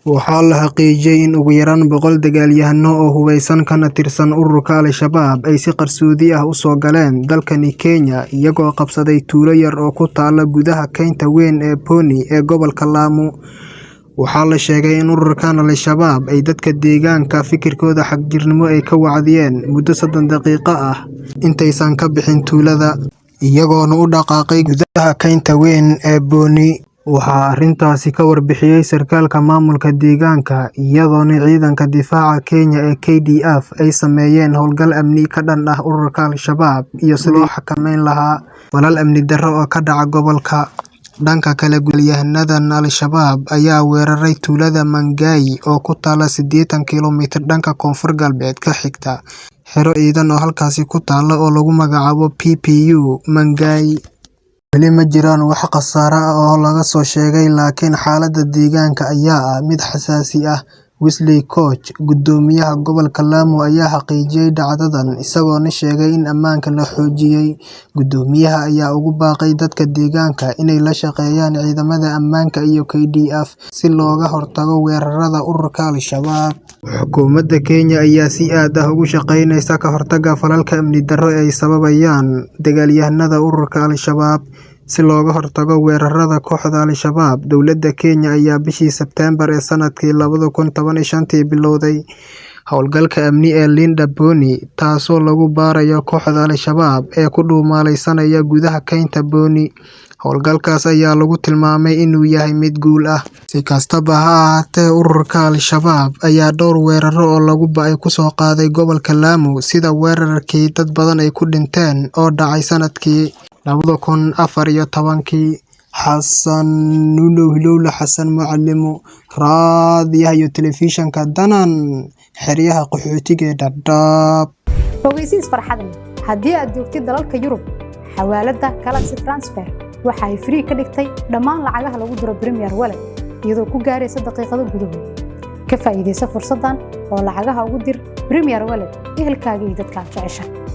Waxaa la xaqiijiyay in ugu yaraan 100 dagaalyahano oo hubeysan kana tirsan ururka Al-Shabaab ay si qarsoodi ah u soo galeen dalkani Kenya iyagoo qabsaday tuulo yar oo ku taalla gudaha kaynta weyn ee Boni ee gobolka Lamu. Waxaa la sheegay in ururkan Al-Shabaab ay dadka deegaanka fikirkooda xagjirnimo ay ka wacdiyeen muddo 30 daqiiqo ah intaysan ka bixin tuulada, iyagoona u dhaqaaqay gudaha kaynta weyn ee Boni. Waxaa arrintaasi ka warbixiyay sarkaalka maamulka deegaanka, iyadoona ciidanka difaaca Kenya ee KDF ay sameeyeen howlgal amni ka dhan ah ururka Al-Shabaab iyo sidii loo xakameyn lahaa falal amni darro oo ka dhaca gobolka. Dhanka kale, dagaalyahanadan Al-Shabaab ayaa weeraray tuulada Mangai oo ku taalla 80 kiilomitir dhanka koonfur galbeed ka xigta xero ciidan oo halkaasi ku taalla oo lagu magacaabo PPU Mangai. Weli ma jiraan wax khasaare ah oo laga soo sheegay laakiin xaaladda deegaanka ayaa ah mid xasaasi ah. Wesley Koch, guddoomiyaha gobolka Lamu ayaa xaqiijiyay dhacdadan isagoona sheegay in ammaanka la xoojiyay. Guddoomiyaha ayaa ugu baaqay dadka deegaanka inay la shaqeeyaan ciidamada ammaanka iyo KDF si looga hortago weerarada ururka Al-Shabaab. Xukuumadda Kenya ayaa si aad ah uga shaqeyneysa ka hortagga falalka amni darro ee ay sababayaan dagaalyahanada ururka Al-Shabaab. Si looga hortago weerarada kooxda Al-Shabaab, dowladda Kenya ayaa bishii Sebtembar ee sanadkii 2015 bilowday howlgalka amni ee Linda Boni, taasoo lagu baarayo kooxda Al-Shabaab ee ku dhuumaaleysanaya gudaha kaynta Boni. Howlgalkaas ayaa lagu tilmaamay inuu yahay mid guul ah. Si kastaba ha ahaatee, ururka Al-Shabaab ayaa dhowr weerar oo lagu ba'ay ku soo qaaday gobolka Lamu, sida weerarkii dad badan ay ku dhinteen oo dhacay sanadkii 2014. Xasan Nunow Hilowle Xasan Mucalimo, Raadiyaha iyo Telefishinka Danan, xeryaha qaxootiga ee Dadaab. Ogeysiis farxad leh: haddii aad joogtid dalalka Yurub, xawaaladda Galaxy Transfer waxa ay free ka dhigtay dhammaan lacagaha lagu diro Premier Wallet, iyadoo ku gaaraysa daqiiqado gudahood. Ka faa'iidaysa fursaddan oo lacagaha ugu dir Premier Wallet ehelkaaga iyo dadka aad jeceshahay.